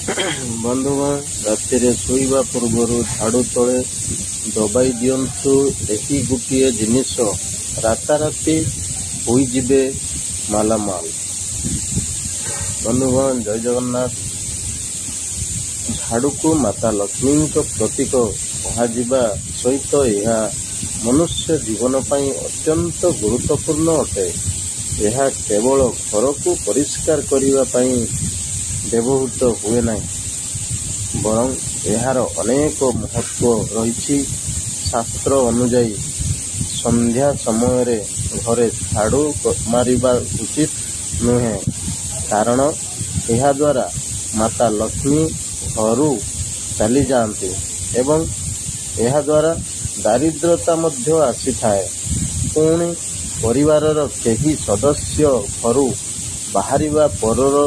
ବନ୍ଧୁଗଣ, ରାତିରେ ଶୋଇବା ପୂର୍ବରୁ ଝାଡୁ ତଳେ ଦବାଇ ଦିଅନ୍ତୁ ଏହି ଗୋଟିଏ ଜିନିଷ, ରାତାରାତି ହୋଇଯିବେ ମାଲାମାଲ। ବନ୍ଧୁଗଣ, ଜୟ ଜଗନ୍ନାଥ। ଝାଡୁକୁ ମାତା ଲକ୍ଷ୍ମୀଙ୍କ ପ୍ରତୀକ କୁହାଯିବା ସହିତ ଏହା ମନୁଷ୍ୟ ଜୀବନ ପାଇଁ ଅତ୍ୟନ୍ତ ଗୁରୁତ୍ୱପୂର୍ଣ୍ଣ ଅଟେ। ଏହା କେବଳ ଘରକୁ ପରିଷ୍କାର କରିବା ପାଇଁ ବ୍ୟବହୃତ ହୁଏ ନାହିଁ, ବରଂ ଏହାର ଅନେକ ମହତ୍ତ୍ୱ ରହିଛି। ଶାସ୍ତ୍ର ଅନୁଯାୟୀ, ସନ୍ଧ୍ୟା ସମୟରେ ଘରେ ଝାଡୁ ମାରିବା ଉଚିତ ନୁହେଁ, କାରଣ ଏହାଦ୍ୱାରା ମାତା ଲକ୍ଷ୍ମୀ ଘରୁ ଚାଲିଯାଆନ୍ତି ଏବଂ ଏହାଦ୍ୱାରା ଦାରିଦ୍ରତା ମଧ୍ୟ ଆସିଥାଏ। ପୁଣି ପରିବାରର କେହି ସଦସ୍ୟ ଘରୁ ବାହାରିବା ପରର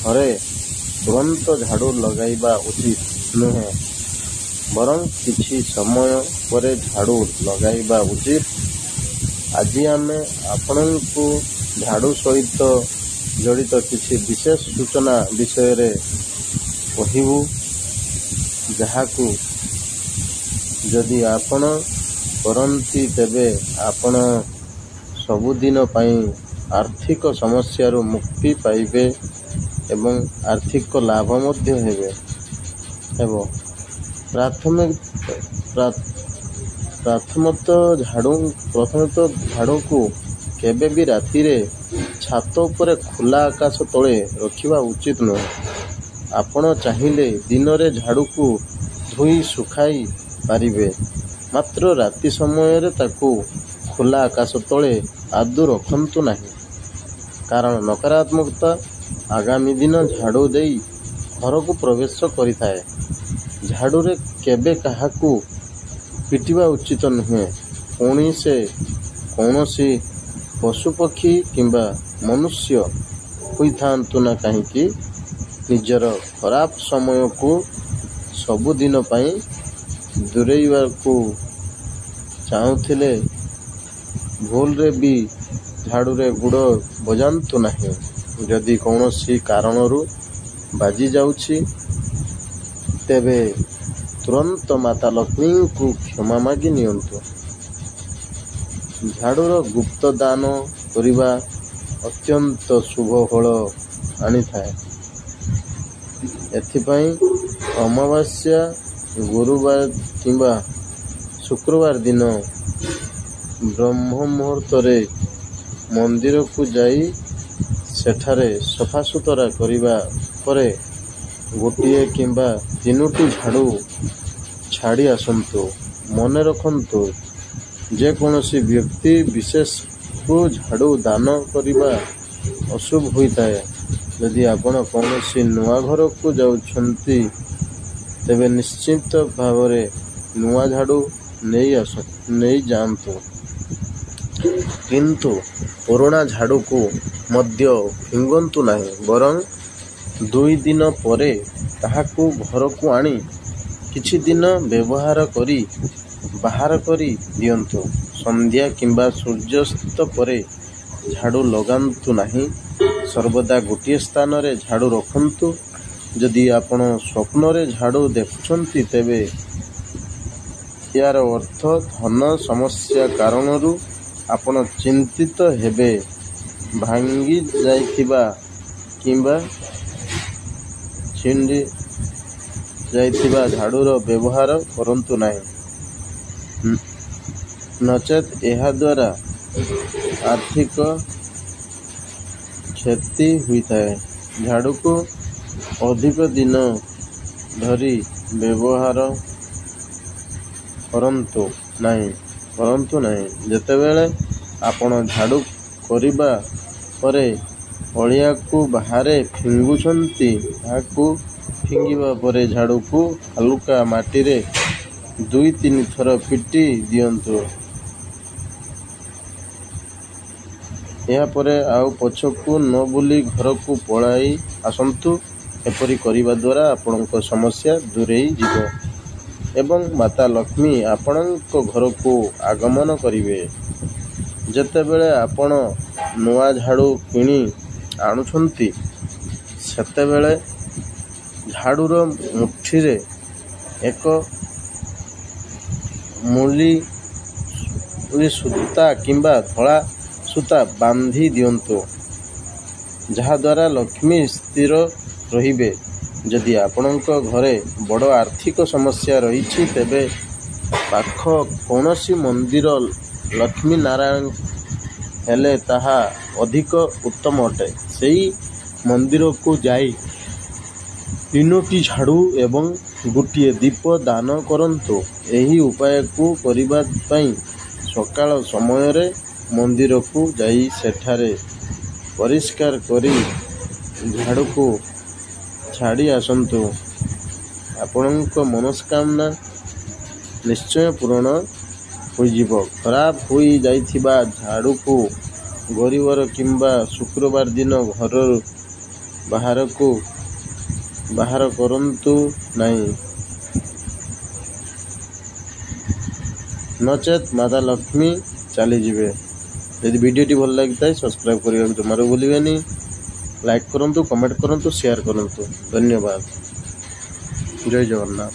ଘରେ ତୁରନ୍ତ ଝାଡୁ ଲଗାଇବା ଉଚିତ ନୁହେଁ, ବରଂ କିଛି ସମୟ ପରେ ଝାଡୁ ଲଗାଇବା ଉଚିତ। ଆଜି ଆମେ ଆପଣଙ୍କୁ ଝାଡୁ ସହିତ ଜଡିତ କିଛି ବିଶେଷ ସୂଚନା ବିଷୟରେ କହିବୁ, ଯାହାକୁ ଯଦି ଆପଣ କରନ୍ତି ତେବେ ଆପଣ ସବୁଦିନ ପାଇଁ ଆର୍ଥିକ ସମସ୍ୟାରୁ ମୁକ୍ତି ପାଇବେ ଏବଂ ଆର୍ଥିକ ଲାଭ ମଧ୍ୟ ହେବ। ପ୍ରଥମତଃ, ଝାଡୁକୁ କେବେ ବି ରାତିରେ ଛାତ ଉପରେ ଖୋଲା ଆକାଶ ତଳେ ରଖିବା ଉଚିତ ନୁହେଁ। ଆପଣ ଚାହିଁଲେ ଦିନରେ ଝାଡୁକୁ ଧୋଇ ଶୁଖାଇ ପାରିବେ, ମାତ୍ର ରାତି ସମୟରେ ତାକୁ ଖୋଲା ଆକାଶ ତଳେ ଆଦୌ ରଖନ୍ତୁ ନାହିଁ। କାରଣ ନକାରାତ୍ମକତା ଆଗାମୀ ଦିନ ଝାଡୁ ଦେଇ ଘରକୁ ପ୍ରବେଶ କରିଥାଏ। ଝାଡୁରେ କେବେ କାହାକୁ ପିଟିବା ଉଚିତ ନୁହେଁ, ପୁଣି ସେ କୌଣସି ପଶୁପକ୍ଷୀ କିମ୍ବା ମନୁଷ୍ୟ ହୋଇଥାନ୍ତୁ ନା କାହିଁକି। ନିଜର ଖରାପ ସମୟକୁ ସବୁଦିନ ପାଇଁ ଦୂରେଇବାକୁ ଚାହୁଁଥିଲେ ଭୁଲରେ ବି ଝାଡୁରେ ଗୋଡ଼ ବଜାନ୍ତୁ ନାହିଁ। ଯଦି କୌଣସି କାରଣରୁ ବାଜିଯାଉଛି, ତେବେ ତୁରନ୍ତ ମାତା ଲକ୍ଷ୍ମୀଙ୍କୁ କ୍ଷମା ମାଗି ନିଅନ୍ତୁ। ଝାଡୁର ଗୁପ୍ତ ଦାନ କରିବା ଅତ୍ୟନ୍ତ ଶୁଭ ଫଳ ଆଣିଥାଏ। ଏଥିପାଇଁ ଅମାବାସ୍ୟା, ଗୁରୁବାର କିମ୍ବା ଶୁକ୍ରବାର ଦିନ ବ୍ରହ୍ମ ମୁହୂର୍ତ୍ତରେ ମନ୍ଦିରକୁ ଯାଇ ସେଠାରେ ସଫାସୁତୁରା କରିବା ପରେ ଗୋଟିଏ କିମ୍ବା ତିନୋଟି ଝାଡୁ ଛାଡି ଆସନ୍ତୁ। ମନେ ରଖନ୍ତୁ, ଯେକୌଣସି ବ୍ୟକ୍ତି ବିଶେଷଙ୍କୁ ଝାଡୁ ଦାନ କରିବା ଅଶୁଭ ହୋଇଥାଏ। ଯଦି ଆପଣ କୌଣସି ନୂଆ ଘରକୁ ଯାଉଛନ୍ତି, ତେବେ ନିଶ୍ଚିତ ଭାବରେ ନୂଆ ଝାଡୁ ନେଇଯାଆନ୍ତୁ। କିନ୍ତୁ ପୁରୁଣା ଝାଡୁକୁ ମଧ୍ୟ ଫିଙ୍ଗନ୍ତୁ ନାହିଁ, ବରଂ 2 ଦିନ ପରେ ତାହାକୁ ଘରକୁ ଆଣି କିଛି ଦିନ ବ୍ୟବହାର କରି ବାହାର କରି ଦିଅନ୍ତୁ। ସନ୍ଧ୍ୟା କିମ୍ବା ସୂର୍ଯ୍ୟାସ୍ତ ପରେ ଝାଡୁ ଲଗାନ୍ତୁ ନାହିଁ। ସର୍ବଦା ଗୋଟିଏ ସ୍ଥାନରେ ଝାଡୁ ରଖନ୍ତୁ। ଯଦି ଆପଣ ସ୍ୱପ୍ନରେ ଝାଡୁ ଦେଖୁଛନ୍ତି, ତେବେ ଏହାର ଅର୍ଥ ଧନ ସମସ୍ୟା କାରଣରୁ ଆପଣ ଚିନ୍ତିତ ହେବେ। ଭାଙ୍ଗି ଯାଇଥିବା କିମ୍ବା ଛିଣ୍ଡି ଯାଇଥିବା ଝାଡୁର ବ୍ୟବହାର କରନ୍ତୁ ନାହିଁ, ନଚେତ ଏହାଦ୍ୱାରା ଆର୍ଥିକ କ୍ଷତି ହୋଇଥାଏ। ଝାଡୁକୁ ଅଧିକ ଦିନ ଧରି ବ୍ୟବହାର କରନ୍ତୁ ନାହିଁ। ଯେତେବେଳେ ଆପଣ ଝାଡୁ କରିବା ପରେ ଅଳିଆକୁ ବାହାରେ ଫିଙ୍ଗୁଛନ୍ତି, ତାହାକୁ ଫିଙ୍ଗିବା ପରେ ଝାଡୁକୁ ହାଲୁକା ମାଟିରେ 2-3 ଥର ପିଟି ଦିଅନ୍ତୁ। ଏହା ପରେ ଆଉ ପଛକୁ ନ ବୁଲି ଘରକୁ ପଳାଇ ଆସନ୍ତୁ। ଏପରି କରିବା ଦ୍ୱାରା ଆପଣଙ୍କ ସମସ୍ୟା ଦୂରେଇଯିବ ଏବଂ ମାତା ଲକ୍ଷ୍ମୀ ଆପଣଙ୍କ ଘରକୁ ଆଗମନ କରିବେ। ଯେତେବେଳେ ଆପଣ ନୂଆ ଝାଡୁ କିଣି ଆଣୁଛନ୍ତି, ସେତେବେଳେ ଝାଡ଼ୁର ମୁଠିରେ ଏକ ମୂଲି ସୂତା କିମ୍ବା ଧଳା ସୂତା ବାନ୍ଧି ଦିଅନ୍ତୁ, ଯାହାଦ୍ୱାରା ଲକ୍ଷ୍ମୀ ସ୍ଥିର ରହିବେ। ଯଦି ଆପଣଙ୍କ ଘରେ ବଡ଼ ଆର୍ଥିକ ସମସ୍ୟା ରହିଛି, ତେବେ ପାଖ କୌଣସି ମନ୍ଦିର ଲକ୍ଷ୍ମୀ ନାରାୟଣ ହେଲେ ତାହା ଅଧିକ ଉତ୍ତମ ଅଟେ। ସେହି ମନ୍ଦିରକୁ ଯାଇ 3ଟି ଝାଡ଼ୁ ଏବଂ ଗୋଟିଏ ଦୀପ ଦାନ କରନ୍ତୁ। ଏହି ଉପାୟକୁ କରିବା ପାଇଁ ସକାଳ ସମୟରେ ମନ୍ଦିରକୁ ଯାଇ ସେଠାରେ ପରିଷ୍କାର କରି ଝାଡ଼ୁକୁ ଛାଡ଼ି ଆସନ୍ତୁ। ଆପଣଙ୍କ ମନସ୍କାମନା ନିଶ୍ଚୟ ପୂରଣ ହୋଇଯିବ। ଖରାପ ହୋଇ ଯାଇଥିବା ଝାଡ଼ୁକୁ ଗୁରୁବାର କିମ୍ବା ଶୁକ୍ରବାର ଦିନ ଘରୁ ବାହାରକୁ ବାହାର କରନ୍ତୁ ନାହିଁ, ନଚେତ୍ ମାତା ଲକ୍ଷ୍ମୀ ଚାଲିଯିବେ। ଯଦି ଭିଡ଼ିଓଟି ଭଲ ଲାଗିଥାଏ, ସବସ୍କ୍ରାଇବ୍ କରିବାକୁ ଜମାରୁ ଭୁଲିବେନି। ଲାଇକ୍ କରନ୍ତୁ, କମେଣ୍ଟ କରନ୍ତୁ, ସେୟାର କରନ୍ତୁ। ଧନ୍ୟବାଦ। ଜୟ ଜଗନ୍ନାଥ।